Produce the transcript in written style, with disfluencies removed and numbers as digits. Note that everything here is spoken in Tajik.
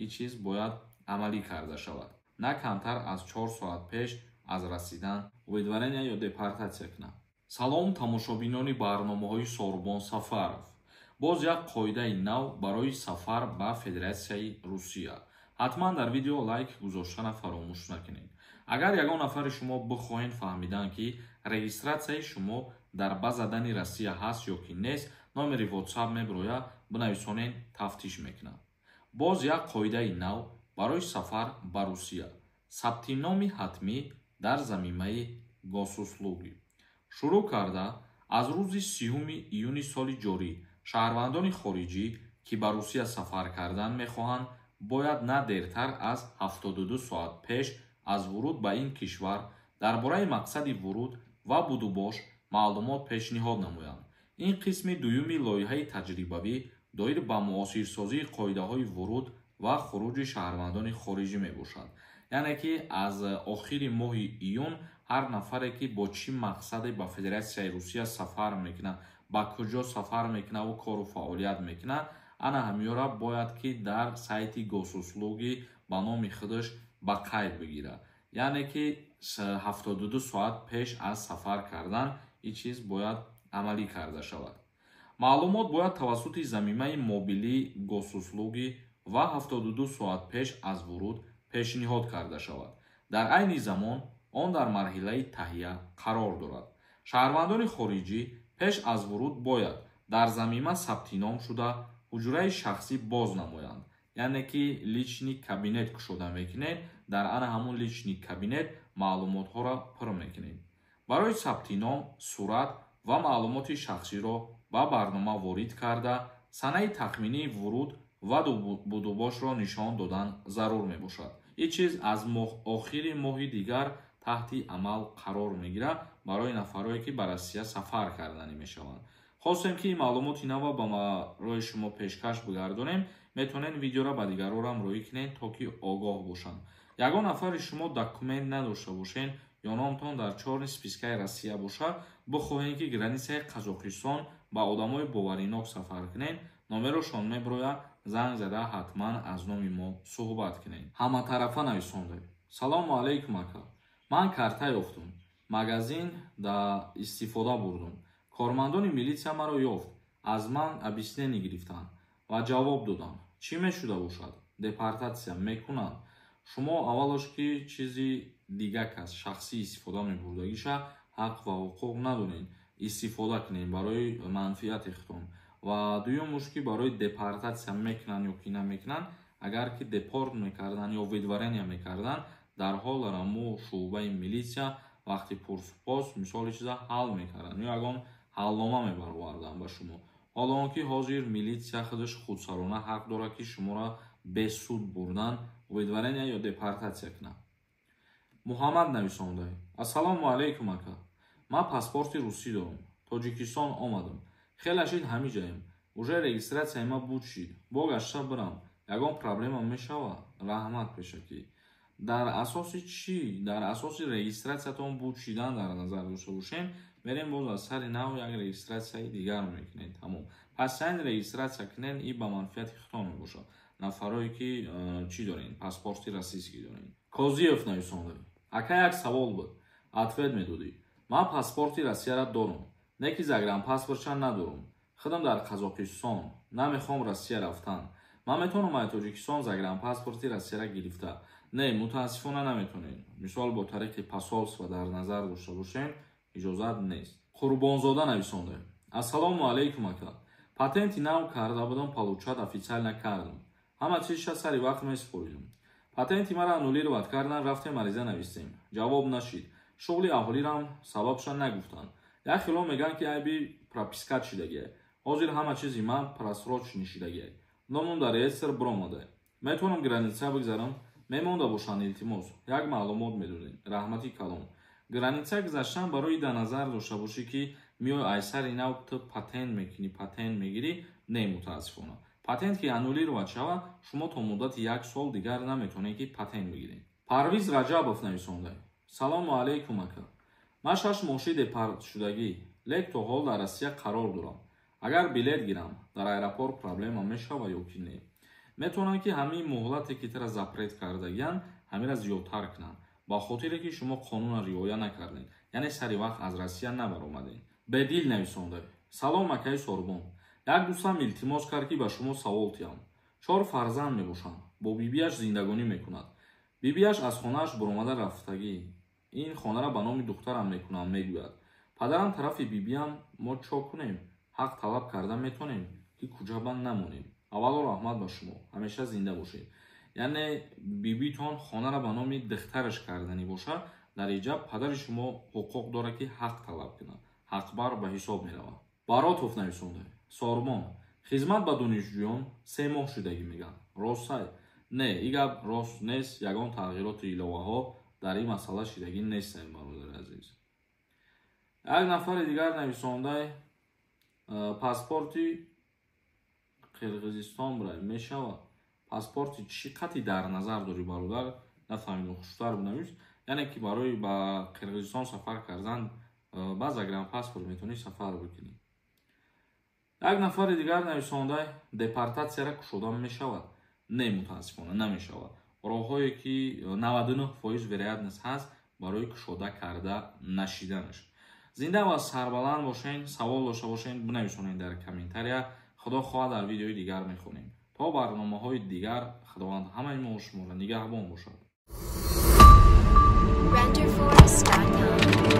Ин чиз бояд амалӣ карда шавад. На камтар аз 4 соат пеш аз расидан выдворение ё депортатсия кунад. Салом, тамошобинони барномаҳои Сорбон Сафаров. Боз як қоидаи нав барои сафар ба Федератсияи Русия. Ҳатман дар видео лайк гузоштана фаромӯш накунед. Агар ягон нафари шумо бихоҳед фаҳмидан, ки регистратсияи шумо дар база данных Россия ҳаст ё ки нест, номери WhatsApp мебирояд, бинависонед, тафтиш мекунад. Боз як қоидаи нав барои сафар ба Русия. Сабти номи ҳатмӣ дар замимаи Госуслуги. Шурӯъ карда аз рӯзи 30 июни соли ҷорӣ шаҳрвандони хориҷӣ, ки ба Русия сафар кардан мехоҳанд, бояд на дертар аз 72 соат пеш аз вуруд ба ин кишвар дар бораи мақсади вуруд ва будубош маълумот пешниҳод намоянд. Ин қисми дуюми лоиҳаи таҷрибавӣ доир ба муосирсозии қоидаҳои вуруд ва хуруҷи шаҳрвандони хориҷӣ мебошад. Яъне ки аз охири моҳи июн ҳар нафаре, ки бо чӣ мақсаде ба Федератсияи Русия сафар мекунад, ба куҷо сафар мекунад ва кору фаъолият мекунад, ана ҳамёра бояд ки дар сайти Госуслуги ба номи худаш ба қайд бигирад. Яъне ки 72 соат пеш аз сафар кардан ин чиз бояд амалӣ карда шавад. Маълумот бояд тавассути замимаи мобилии Госуслуги ва 72 соат пеш аз вуруд пешниҳод карда шавад. Дар айни замон он дар марҳилаи таҳия қарор дорад. Шаҳрвандони хориҷӣ пеш аз вуруд бояд дар замима сабти ном шуда, ҳуҷраи шахсӣ боз намоянд. Яъне ки личный кабинет кушода мекунед, дар ана ҳамун личный кабинет маълумотҳоро пур мекунед. Барои сабти ном сурат ва маълумоти шахсиро ба барнома ворид карда, санаи тахминии вуруд ва будубошро нишон додан зарур мебошад. Ин чиз аз охири моҳи дигар таҳти амал қарор мегирад барои нафарое, ки ба Россия сафар карданӣ мешаванд. Хостем, ки ин маълумоти нава ба барои шумо пешкаш бигардонем. Метавонед видеоро ба дигарорам роҳӣ кунед, то ки огоҳ бошанд. Ягон нафари шумо документ надошта бошед ё номтон дар чёрный спискаи Россия бошад, бихоҳед, ки границаи Қазоқистон ба одамои боваринок сафар кунед, номерошон мебирояд, занг зада ҳатман аз номи мо суҳбат кунед. Ҳаматарафа нависонда. Салому алайкум, ака. Ман карта ёфтум. Магазин да истифода бурдум. Кормандони милитсия маро ёфт. Аз ман объяснение гирифтанд ва ҷавоб додам. Чӣ мешуда бошад? Депортатсия мекунанд. Шумо аввалош ки чизи дига кас шахсӣ истифода мебурдагиша ҳақ ва ҳуқуқ надоред истифода кунед барои манфиати худтон. Ва дуюмуш, ки барои депортатсия мекунанд ё ки намекунанд, агар ки депорт мекарданд ё выдворение мекарданд, дар ҳол раму шӯъбаи милитсия вақти пурсупос мисоли чиза ҳал мекарданд ё ягон ҳалнома мебароварданд ба шумо. Ҳоло он ки ҳозир милитсия худаш худсарона ҳақ дорад, ки шуморо без суд бурдан, выдворение ё депортатсия кунад. Муҳаммад нависонда. Ассалому алайкум, ака. Ман паспорти русӣ дорам. Тоҷикистон омадам. Хеле шид ҳамиҷаем. Уже регистратсияи ман буд шид. Бо гашта бирам. Ягон проблема мешавад? Раҳмат пешакӣ. Дар асоси чӣ? Дар асоси регистратсиятон буд шидан дар назар дошта бошем, мерем, боз аз сари нав як регистратсияи дигар мекунед. Тамом. Пас сайн регистратсия кунед, и ба манфиати худтон мебошад. Нафарое ки чӣ дорен, паспорти российский дорен. Козиев нависонда. Ака, як савол буд. Ответ медодӣ. Ман паспорти Россияра дорам. Не ки загранпаспортша надорам. Худам дар Қазоқистон. Намехоҳам Россия рафтан. Ман метавонам аз Тоҷикистон загранпаспорти Россияра гирифта? Не, мутаассифона наметавонед. Мисол, бо тариқи посольство дар назар дошта бошем, иҷозат нест. Қурбонзода нависонда. Ассалому алайкум, ака. Патенти нав карда будам, получать официально кардам. Ҳама чизша сари вақт месупоридам. Патенти маро аннулировать кардан, рафтем, ариза навистем. Ҷавоб нашид. Шуғли аҳолирам сабабша нагуфтанд. Як хело мегӯянд, ки айби пропискат шидагие. Ҳозир ҳама чизи ман просроченный шидагие. Номам дар реестр биромада. Метавонам граница бигзарам? Мемонда бошанд, илтимос. Як маълумот медодем. Раҳмати калон. Граница гузаштан барои дар назар дошта бошӣ, ки миёй ай сари нав ту патент мекунӣ, патент мегирӣ, не, мутаассифона. Патент ки аннулировать шавад, шумо то муддати як сол дигар наметавонед, ки патент бигиред. Парвиз Раҷабов нависонда. Салому алайкум, ака. Ман 6 моҳ шид депорт шудагӣ, лек то ҳол дар Россия қарор дорам. Агар билет гирам, дар аэропорт проблема мешава ё ки не? Метавонанд, ки ҳамин муҳлате, ки тира запрет кардагиянд, ҳамира зиёдтар кунанд, ба хотире ки шумо қонунро риоя накардед, яъне сари вақт аз Россия набаромадед. Бедил нависонда: «Салом, акаи Сорбон. Як дӯстам илтимос кард, ки ба шумо савол тиҳам. Чор фарзанд мебошанд, бо бибиаш зиндагонӣ мекунад. Бибиаш аз хонааш баромада рафтагӣ. Ин хонара ба номи духтарам мекунам, мегӯяд. Падарам тарафи бибиам. Мо чо кунем? Ҳақ талаб карда метонем, ки куҷабанд намонем? Аввало, раҳмат ба шумо, ҳамеша зинда бошед». Яъне бибитон хонара ба номи духтараш карданӣ бошад, дар иҷаб падари шумо ҳуқуқ дорад, ки ҳақ талаб кунад, ҳақбар ба ҳисоб меравад. Баротов нависонда: «Сорбон, хизмат ба донишҷӯён 3 моҳ шудагӣ мегӯянд, ростай?» Не, и гап рост нест. Ягон тағйироту иловаҳо дар ин масъала шидагӣ нестем, бародари азиз. Як нафари дигар нависондай: «Паспорти Қирғизистон бирай мешавад?» Паспорти чӣ қати дар назар дорӣ, бародар? Нафаҳмидам, хуштар бинавис. Яъне ки барои ба Қирғизистон сафар кардан ба загранпаспорт метавонӣ сафар бикунӣ. Як нафари дигар нависондай: «Депортатсияра кушода мешавад?» Не, мутаассифона, намешавад. Роҳҳое ки 99% вероятность ҳаст барои кушода карда нашиданаш. Зинда ва сарбаланд бошен. Савол дошта бошен, бинависонед дар комментария. Худо хоҳад, дар видеои дигар мехонем. То барномаҳои дигар Худованд ҳамаи мо шуморо нигаҳбон бошад. Renderforest.com.